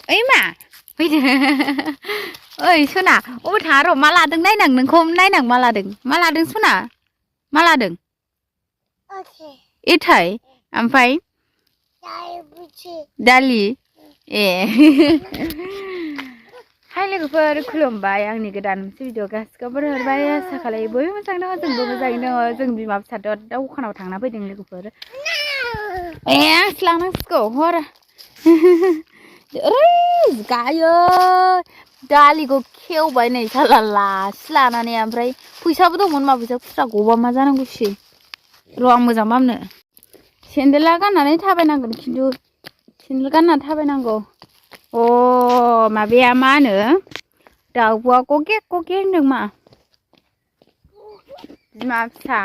ओइ मा फैदो ओइ सना अबे थाङा र' मा लादों नायनां नोंखौ नायनां मा लादों सना मा लादों एथाय ओमफ्राय दालि ए हाय लोगोफोर खुलुमबाय आंनि गोदान मोनसे भिडिअ गासिखौबो हरबाय आसा खालामो बयबो मोजाङै दङ जोंबो मोजाङैनो दङ जों बिमा फिसाजों दखानाव थांना फैदों लोगोफोर ए आंसो लांनांसिगौ हर ओरै गायो दालिखौ खेवबाय नै साला लासि लानानै ओमफ्राय फैसाबो दंमोन मा फैसा खुस्रा गबा मा जानांगौसै र' आं मोजां मामनो सेन्देला गाननानै थाबायनांगोन खिन्थु सेन्देल गाननानै थाबायनांगौ अ माबाया मा होनो दाउब'आ गगे गगे होनदों मा बिमा फिसा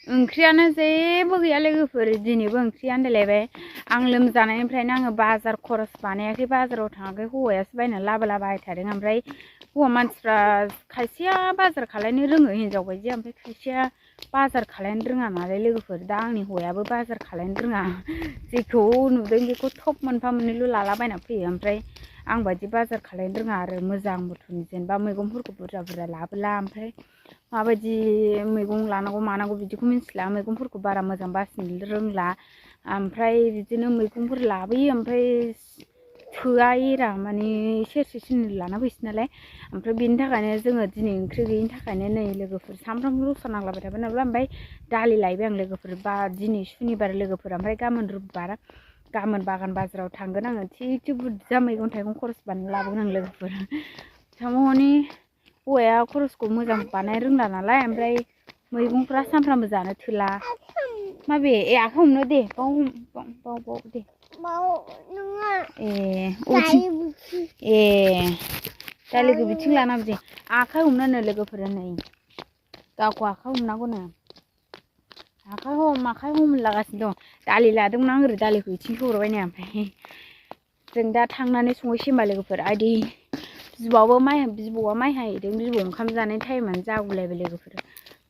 ओंख्रियानो जेबो गैया लोगोफोर दिनैबो ओंख्रि आन्दायलायबाय आं लोमजानायनिफ्रायनो आङो बाजार खरस बानायाखै बाजाराव थाङाखै हौवायासो बायनानै लाबोलाबाय थादों ओमफ्राय हौवा मानसिफ्रा खायसेया बाजार खालायनो रोङो हिनजाव बायदि ओमफ्राय खायसेया बाजार खालायनो रोङा नालाय लोगोफोर दा आंनि हौवायाबो बाजार खालायनो रोङा जेखौ नुदों बेखौ थप मोनफा मोननैल' लालाबायना फैयो ओमफ्राय आं बायदि बाजार खालायनो रोङा आरो मोजां बुथुनि जेनेबा मैगंफोरखौ बुरजा बुरजा लाबोला ओमफ्राय माबायदि मैगं लानांगौ मानांगौ बिदिखौ मिन्थिला मैगंफोरखौ बारा मोजां बासिनो रोंला ओमफ्राय बिदिनो मैगंफोर लाबोयो ओमफ्राय थोआ एरा माने सेरसे सेरनै लाना फैसै नालाय ओमफ्राय बेनि थाखायनो जोङो दिनै ओंख्रि गैयिनि थाखायनो नै लोगोफोर सामफ्रामबो रसा नांलाबाय थाबाय नालाय ओमफ्राय दालि लायबाय आं लोगोफोर बा दिनै सुनिबार लोगोफोर ओमफ्राय गाबोन रबिबार गाबोन बागान बाजाराव थांगोन आङो थिग बुरजा मैगं थाइगं खरस बानायना लाबोगोन आं लोगोफोर साम'नि हौवाया खरसखौ मोजां बानायनो रोंला नालाय ओमफ्राय मैगंफ्रा सानफ्रामबो जानो थोला माबे ए आखाइ हमनो दे बाव दे ए दालिखौ बिथिं लाना बिदि आखाइ हमनो लोगोफोर नै गावखौ आखाइ हमनांगौनो आखाइ हमलागासिनो दं दालि लादोंमोन आं ओरै दालिखौ बिथिंसो हरबाय नै ओमफ्राय जों दा थांनानै संहैसै होनबा लोगोफोर आइदि बिबौआ माइ हाहैदों बिबौ ओंखाम जानाय टाइमानो जागुलायबाय लोगोफोर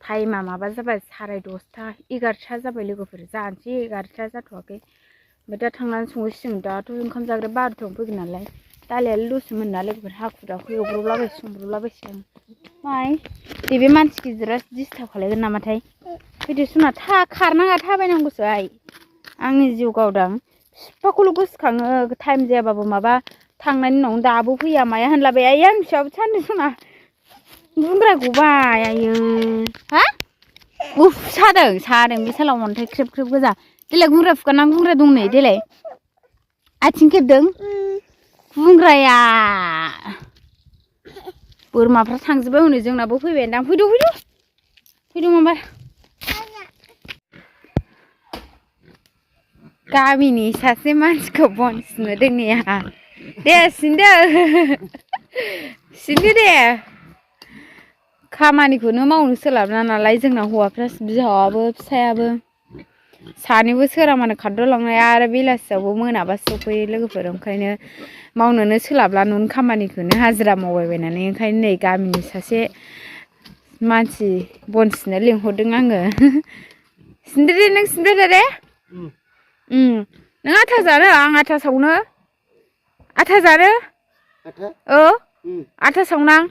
टाइमा माबा जाबाय 10:30 11ता जाबाय लोगोफोर जानोसै 11ता जाथ'वाखै ओमफ्राय दा थांनानै संहैसिगोन दाथ' ओंखाम जाग्रा 12थायावनो फैगोन नालाय दालियालाय दसे मोनना लोगोफोर हाखु दाखु एवब्रबलाबायसै संब्रबलाबायसै आं माइ बे मानसि गिदिरा डिस्टार्ब खालायगोन नामाथाय फैदो सुना खारनाङा थाबायनांगौसो आइ आंनि जिउ गावदां बिफाखौल' गोसोखाङो टाइम जायाबाबो माबा थांनायनि उनाव दाबो फैया माया होनलाबाय आइ आं फिसाबो सानदों सना गुंग्रा गबाय आयो हा उफ सादों बे सालाव अन्थाइ ख्रेब ख्रेब गोजा देलाय गुंग्रा फुगारना गुंग्रा दं नै देलाय आथिं खेबदों गुंग्राया बोरमाफ्रा थांजोब्बाय हनै जोंनाबो फैबायदां फैदो माबा गामिनि सासे मानसिखौ बन सिनो रोंनाया दे सिनदो दे खामानिखौनो मावनो सोलाबला नालाय जोंना हौवाफ्रा बिहावाबो फिसायाबो सानैबो सोरांबानो खारदलांनाय आरो बेलासियावबो मोनाबासो सफैयो लोगोफोर ओंखायनो मावनोनो सोलाबला न'नि खामानिखौनो हाजिरा मावबायबायनानै ओंखायनो नै गामिनि सासे मानसि बन सिननो लिंहरदों आङो सिनदो दे नों सिनदो दे नों आथा जानो आं आथा सावनो आथा जानो आथा सावनां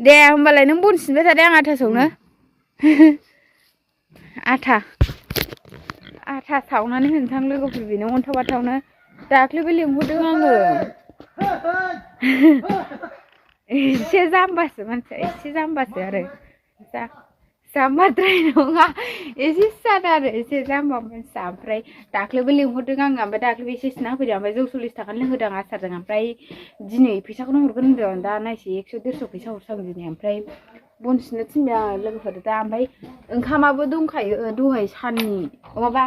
दे होमबालाय नों बन सिनबाय थादे आं आथा सावनो आथा सावनानै होनोसां लोगोफोर बेनो अन्थाव बाथावनो दाख्लैबो लिंहरदों आङो एसे जाम्बासो मानसिया एसे जाम्बासो आरो जाम्बाद्राय नङा एसे जादों आरो एसे जाम्बा मानसिया ओमफ्राय दाख्लैबो लिंहरदों आङो ओमफ्राय दाख्लैबो एसे सिना होफैदों ओमफ्राय जौ 40 थाखानि लोंहोदों आसारजों ओमफ्राय दिनै फैसाखौनो हरगोन होनदों दा नायसै 100-150 फैसा हरसां दिनै ओमफ्राय बन सिननो थिनबाय आं लोगोफोर दा ओमफ्राय ओंखामाबो दंखायो दहाय साननि माबा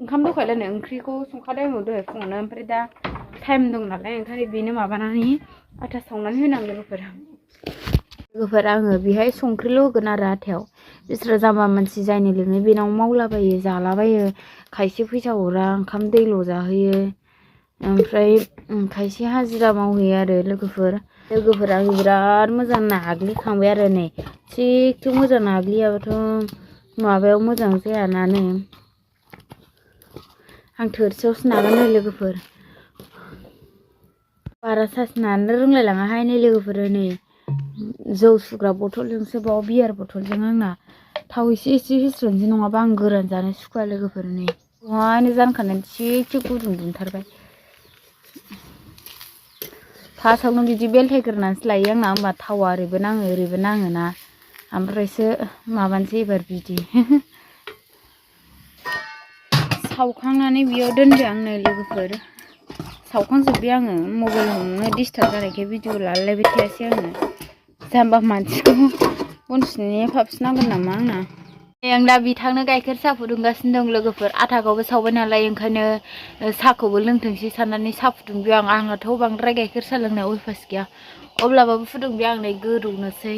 ओंखाम दंखायोलायनो ओंख्रिखौ संखादों आङो दहाय फुङावनो ओमफ्राय दा टाइम दं नालाय ओंखायनो बेनो माबानानै आथा सावनानै होनांगौ लोगोफोर आङो बेहाय संख्रिल' होगोन आरो आथायाव बिसोरो जाम्बा मानसि जायनो लिङो बेनाव मावलाबायो जालाबायो खायसे फैसा हरा ओंखाम दैल' जाहोयो ओमफ्राय खायसे हाजिरा मावहैयो आरो लोगोफोर आं बिराद मोजां नाग्लिखांबाय आरो नै थिग मोजां नाग्लियाबाथ' माबायाव मोजां जायानानो आं थोरसियावसो नागोन नै लोगोफोर बारा सासिनानै रोंलायलाङाहाय नै लोगोफोर नै जौ सुग्रा बथलजोंसो बाव बियार बथलजों आंना थाव एसे होस्रोनोसै नङाबा आं गोरान जानो सुखुवा लोगोफोर नै दहायनो जानखानानै थिग गुदुं दुंथारबाय फार्स्टआवनो बिदि बेलथायग्रोनानैसो लायो आंना होमबा थावा ओरैबो नाङोना ओमफ्रायसो माबानोसै एबार बिदि सावखांनानै बेयाव दोनदो आं नै लोगोफोर सावखांजोब्बाय आङो मबाइलावनो डिस्टार्ब जानायखाय भिडिअ लालायबाय थायासै आङो जाम्बा मानसिखौ बन सिननाया फाबसिनांगोन नामा आंना आं दा बिथांनो गाइखेर साहा फुदुंगासिनो दं लोगोफोर आटाखौबो सावबाय नालाय ओंखायनो साहाखौबो लोंथोंसै साननानै साहा फुदुंबाय आंहाथ' बांद्राय गाइखेर साहा लोंनाय अयभास गैया अब्लाबो फुदुंबाय आं नै गोदौनोसै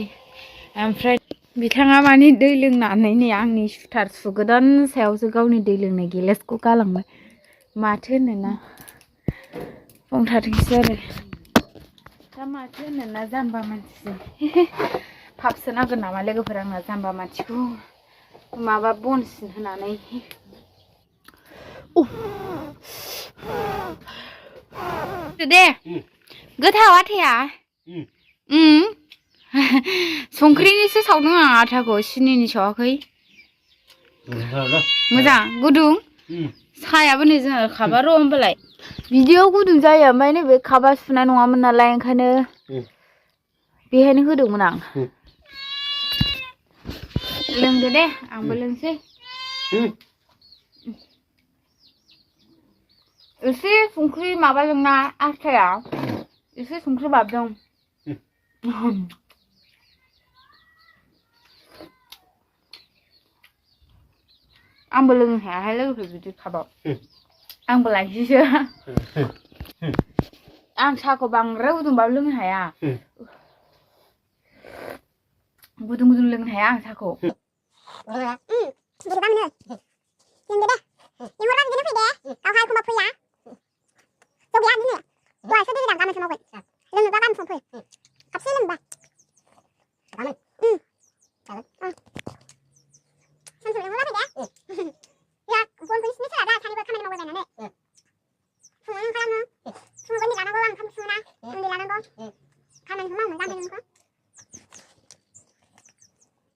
ओमफ्राय बिथाङा माने दै लोंनानै नै आंनि सुथार सुगोदान सायावसो गावनि दै लोंनाय गिलासखौ गालांबाय माथो होनोना बुंथारथोंसै आरो दा माथो होनोना जाम्बा मानसिजों फाबसो नांगोन नामा लोगोफोर आंना जाम्बा मानसिखौ माबा बनसिन होनानै दे गोथाव आथाया संख्रिनिसो सावदों आं आटाखौ सिनिनि सावाखै मोजां गुदुं साहायाबो नै जोंहा खाबा र' होमबालाय बिदियाव गुदुं जायो ओमफ्राय नैबे खाबा सुनाय नङामोन नालाय ओंखायनो बेहायनो होदोंमोन आं लोंदो दे आंबो लोंसै एसे संख्रि माबाजोंना आटाया एसे संख्रि बाबदों आंबो लोंनो हायाहाय लोगोफोर बिदि खाबाव आंबो लायसैसो आं साहाखौ बांद्राय गुदुंबाबो लोंनो हाया गुदुं लोंनो हाया आं साहाखौ